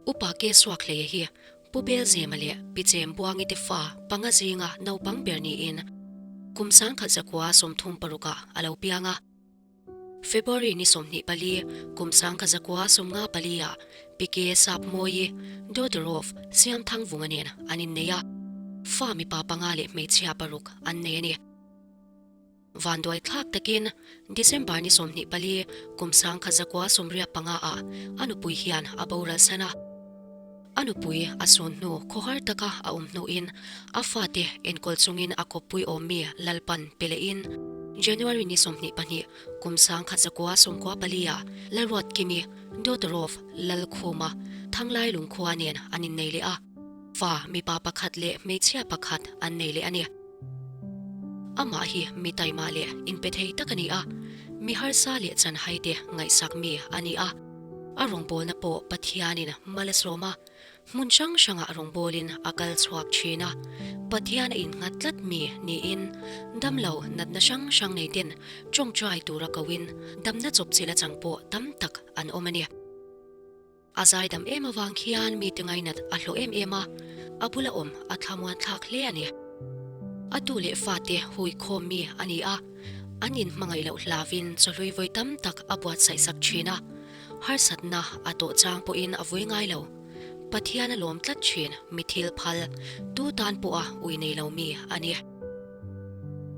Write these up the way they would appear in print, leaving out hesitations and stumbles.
Upa Kesuakhleia hi Pu Belzema leh Pi Chembuangi te fa panga zinga naupang ber niin kum 1936 ah a lo piang a. February ni 24, kum 1954 ah Pi Ke Sapmawi, daughter of Siamthangvunga nen an innei a, fa mipa panga leh hmeichhia paruk an nei a ni. Vanduai thlak takin December ni 24, kum 1985 ah a nupui hian a boral san a. A nupui a sun hnu khawhar taka a awm hnuin a fate enkawl chungin a kawppui awmmi Lalpan pe lehin January ni 22, kum 1994 ah Lalruatkimi, daughter of Lalkhuma, Thanglai Lungkhua nen an innei leh a. Fa mipa pakhat leh hmeichhia pakhat an nei leh a ni. Amah hi mi taima leh inpe thei tak a ni a, mi harsa leh chanhai te ngaihsak mi a ni a. A rawngbawlna pawh Pathianin mal a sawm a, hmun hrang hrangah rawngbawlin a kal chhuak thin a. Pathian a innghat tlat mi niin damlo natna hrang hrang nei ten tawngtai tura koin damna chawpchilh achang pawh tam tak an awm a ni. A zaidam em avang khian mite ngainat a hlawh em em a, a bula awm a thlamuan thlak hle a ni. A tu leh fate hui khawm mi a ni a, an inhmangaih loh hlavin chawhlui vawi tam tak a buatsaih sak thin a, harsatna a tawh chang pawhin a vui ngai lo. Pathian a lawm tlat thin mi thil phal, tu tan pawha ui nei lo mi a ni.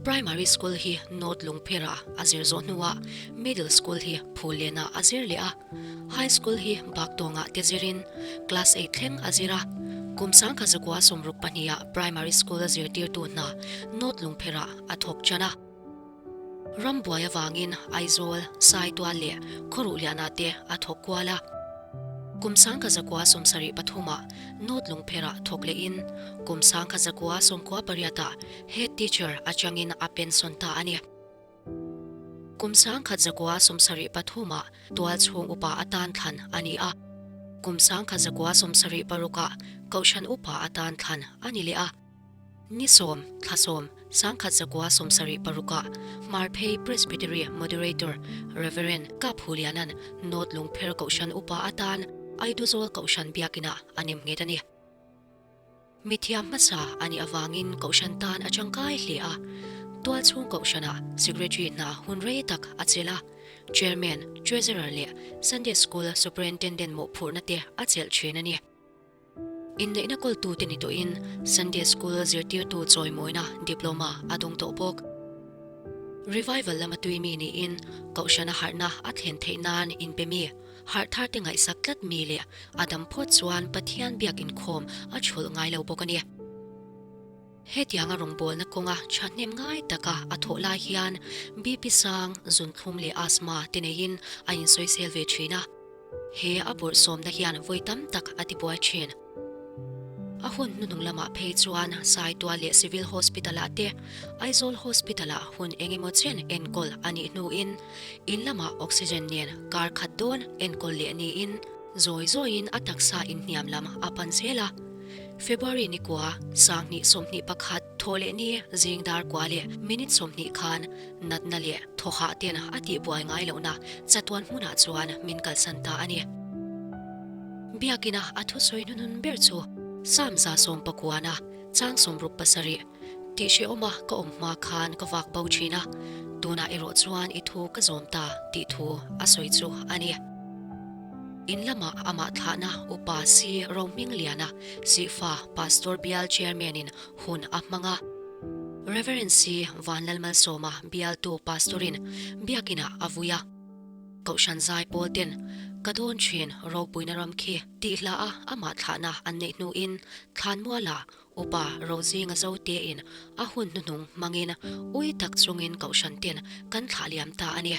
Primary School hi North Lungpherah a zir zawh hnuah Middle School hi Phullenah a zir leh a. High School hi Baktawngah te zirin Class eight thleng a zir a. Kum 1962 ah Primary School a zirtirtu hna North Lungpherah a thawk tan a. Rambuai avangin Aizawl, Saitual leh Khawruhlianah te a thawk kual a. Kum 1973 ah North Lungpherah thawk lehin kum 1998 ah Head Teacher atangin a pension ta a ni. Kum 1973 ah tual chhung upa atan thlan a ni a. Kum 1976 ah Kohhran upa atan thlan a ni leh a. Ni sawm, thla sawm, 1976 ah Hmarphei Presbytery Moderator Rev. Kap Huliana'n North Lungpher Kohhran upa atan Aiduzawl Kohhran Biakinah a nemnghet a ni. Mithiam hmasa a nih avangin Kohhran tan a tangkai hle a, tualchhung Kohhranah Secretary hna hun rei tak a chelh a, Chairman, Treasurer leh Sunday School Superintendent mawhphurhna te a chelh thin a ni. Inneihna kawltute ni tawhin Sunday School zirtirtu chawimawina Diploma a dawng tawh bawk. Revival lama tui mi niin Kohhrana harhna a thlen theih nan inpe mi. Harh thar te ngaihsak tlat mi leh a dam phawt chuan Pathian biak inkhawm a chhulh ngai lo bawk a ni. Hetianga rawngbawlna kawnga thahnem ngai taka a thawh lai hian BP sang, zunthlum leh asthma te neiin a insawisel ve thin a. He a bawrhsawmna hian vawi tam tak a tibuai thin. A hun hnuhnung lamah phei chuan Saitual leh Civil Hospital-ah te, Aizawl Hospital-ah hun eng emaw chen enkawl a nih hnuin in lamah oxygen nen kar khat dawn enkawl leh niin zawi zawiin a taksa inhniam lam a pan zel a. February ni kua, 2021, thaw leh ni zing dar kua leh minute 20 khan natna leh thawhah ten a tihbuai ngai lohna chatuan hmunah chuan min kalsan ta a ni. Biakina a thusawi hnunun ber chu Sam 109-a chang 67 tih hrehawma ka awm hma khan ka vak bo thin a, tunah erawh chuan i thu ka zawm ta tih thu a sawi chu a ni. In lamah amah thlahna Upa Si Rohmingliana Sihfa Pastor Bial Chairman-in hun a hmang a. Rev. Si Vanlalmalsawma bialtu Pastor-in biakinah a vui a. Kohhran zai pawl ten ka dawn thin ropuina ram khi tih hla a amah thlahna an neih hnuin Thlanmuala Upa Rozinga Zotein a hun hnuhnung hmangin ui tak chungin Kohhran ten kan thlah liam ta a ni.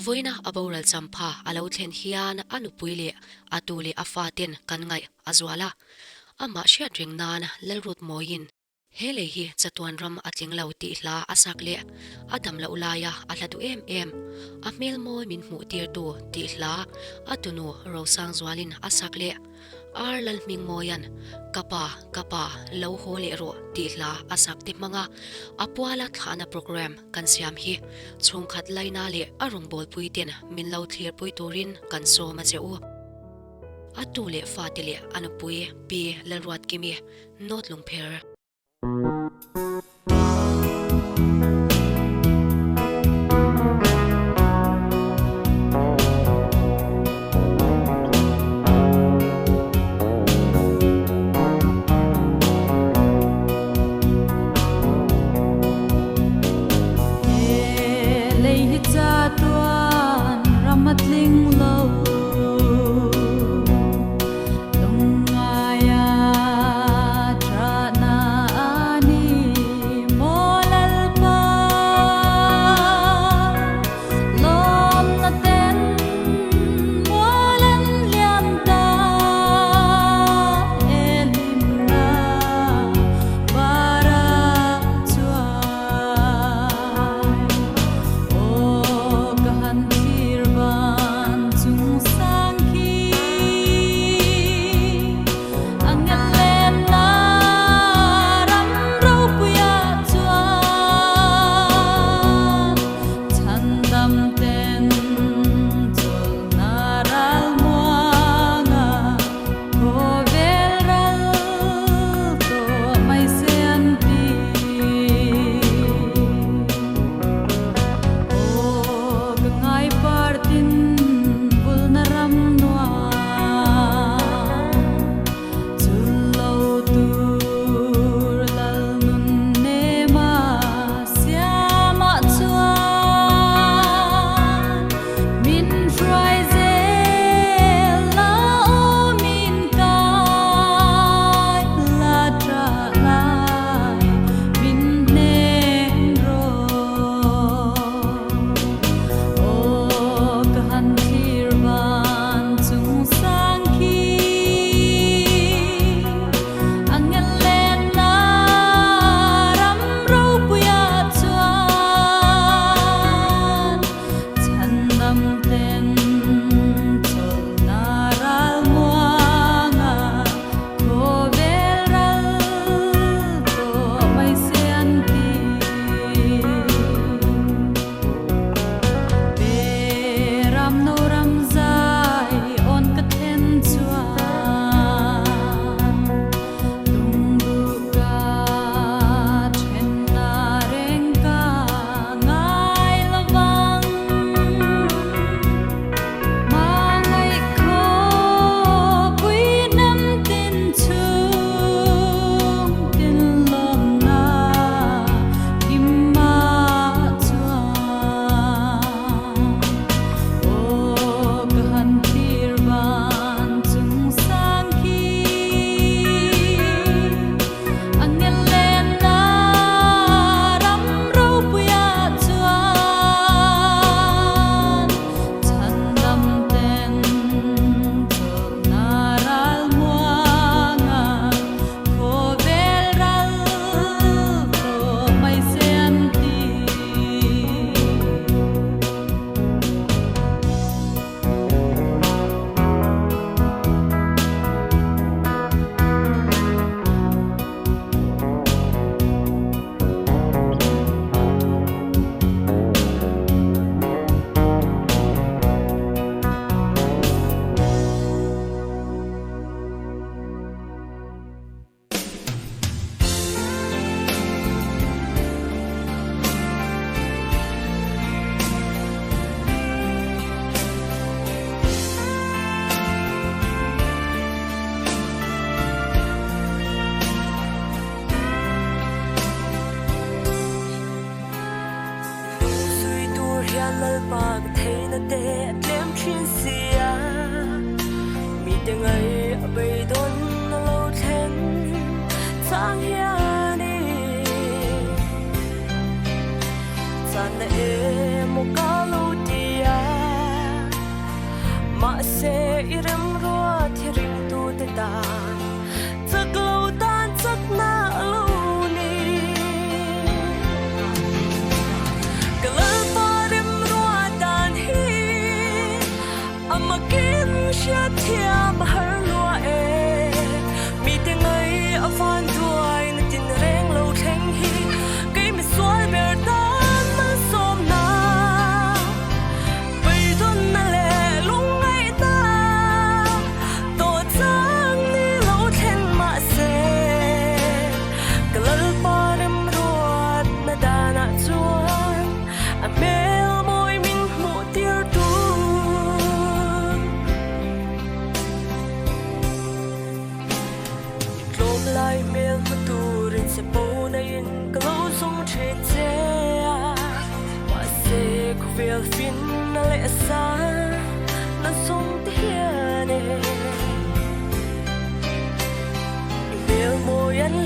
Vawiina a boral champha a lo thlen hian a nupui leh a tu leh a fa ten kan ngaih a zual a. Amah hriat reng nan Lalrut Mawiin he lei hi chatuan ram a tling lo tih hla a sak leh a dam loh laia a hla duh em em, a hmel mawi min hmuh tirtu tih hla a tunu Rosangzualin a sak leh Ar Lalhmingmawia'n Ka pa, ka pa, lo haw leh rawh tih hla a sak te hmanga a puala thlahna programme kan siam hi chhungkhat laina leh a rawngbawlpui ten min lo thlirpui turin kan sawm a che u. A tu leh fate leh a nupui Pi Lalruatkimi, North Lungpher.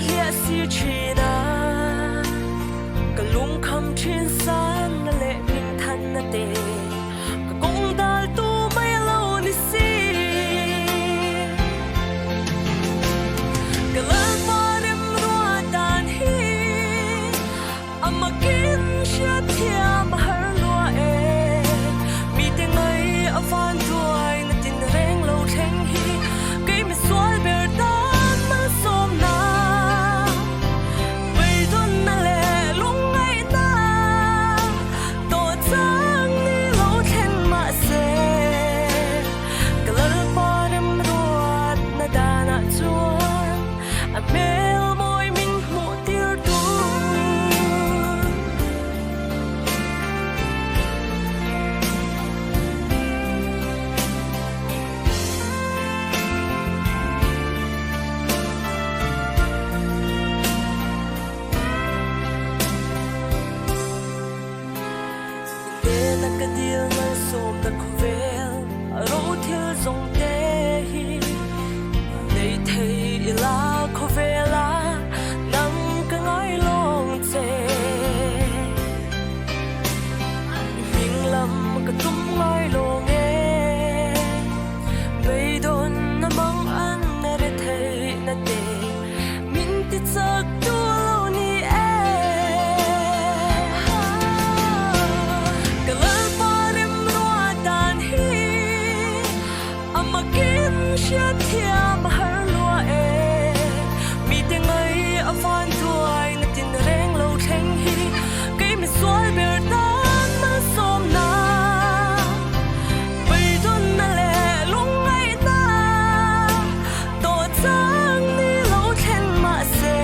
hliah si thin a, ka lungkham thin sanna leh hmingthanna te ka kawng dal tu mai a lo ni si. Ka Lalpa remruat dan hi a makin hriatthiam a har lua e, mite ngai a van tuai na tin reng lo thleng hi kei misual ber tan malsawmna beidawnna leh lungngaihna tawh chang ni lo thleng mahse ka Lalpa remruatna danah chuan a hmel mawi min hmuh tir tur. Hnena ka dil malsawmna khawvel a ro thil zawng te hi nei thei ila khawvela nang ka ngai lawng che. I hming lam ka tum ngai lawng e, beidawn na mang an na re theih na te min ti chak tu a lo ni e. Ka Lalpa remruat dan hi a makin hriatthiam a har lua e, mite ngai a van tuai na tin reng lo thleng hi kei misual ber tan malsawmna beidawnna leh lungngaihna tawh chang ni lo thleng mahse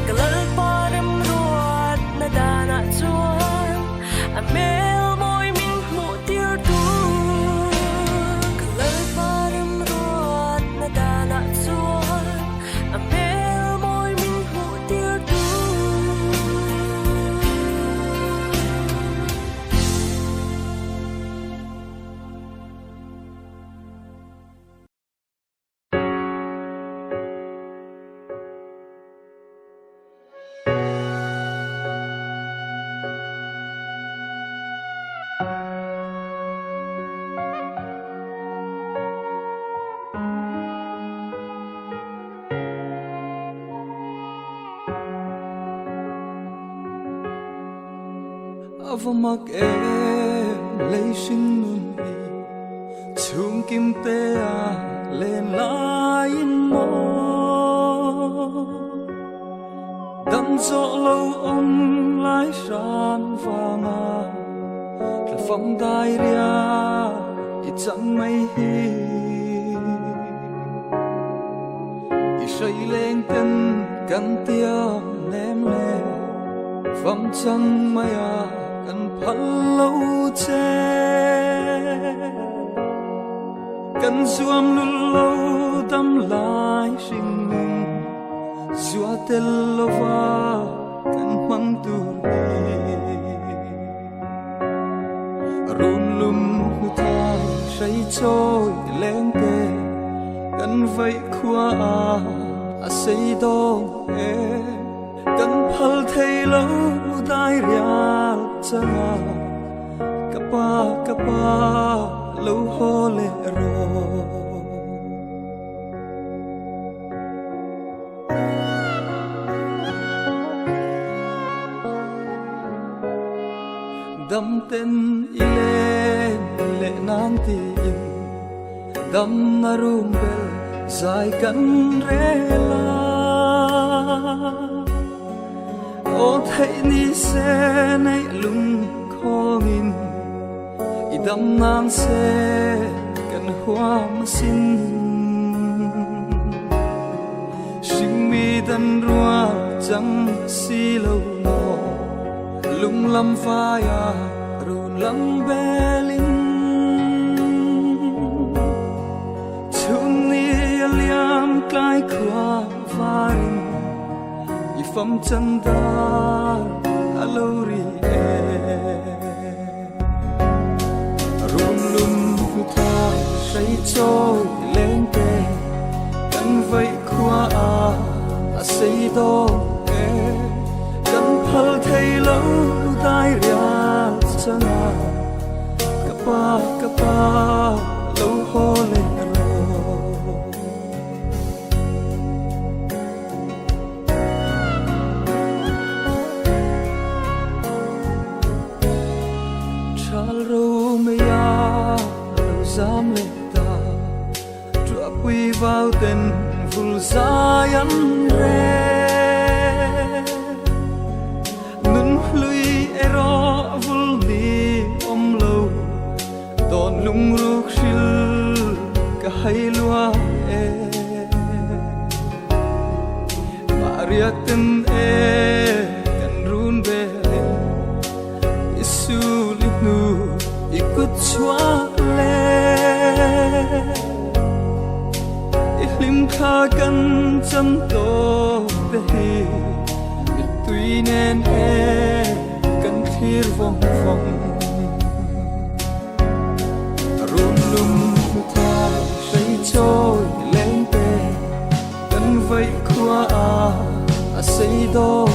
ka Lalpa remruatna danah chuan a hmel mawi min hmuh tir tur. Ka Lalpa remruatna danah chuan a hmel mawi min hmuh tir tur. A va mak em lei hring nun hi chhungkim te a len laiin maw dam zawh lo awm lai hran vanga tla fam dai ria i chang mai hi i hrai leng ten kan tiam nem le fam chang mai a kan phal lo che kan zuam lul lo dam lai hring nun zua tel lova kan hmang tur hi run lum hnu thai hrai chawi leng te kan vaih khua a a sei dawn e kan phal thei lo dai rial changa ka pa ka pa lo haw leh rawh. Dam ten i len leh nan tiin dam na rum bel zai kan rel a. Aw theih ni se neih lung khawngin i dam nan se kan huam asin. Hringmi dan rual chang si lo maw lung lam vaia run lam belin chhun ni a liam tlai khua varin i fam chan dar a lo ri e. Run lum hnu thai hrai chawi leng te kan vaih khua a sei dawn e Kan phal thei lo dai rial changa Ka pa ka pa lo haw leh rawh. Thal ro mei a lo zam leh ta Truahpui vau ten vul zai an rel Nun hlui erawh vul ni awm lo Dawn lungruk hril ka hai lua e Maria ten e kan run belin I sul i hnu i kut chhuak le I hlim thla kan chan tawk te hi Mittui nen e kan thlir vawng vawng Run lum hnu thai hrei chawi leng te Kan vaih khua a a sei dawn.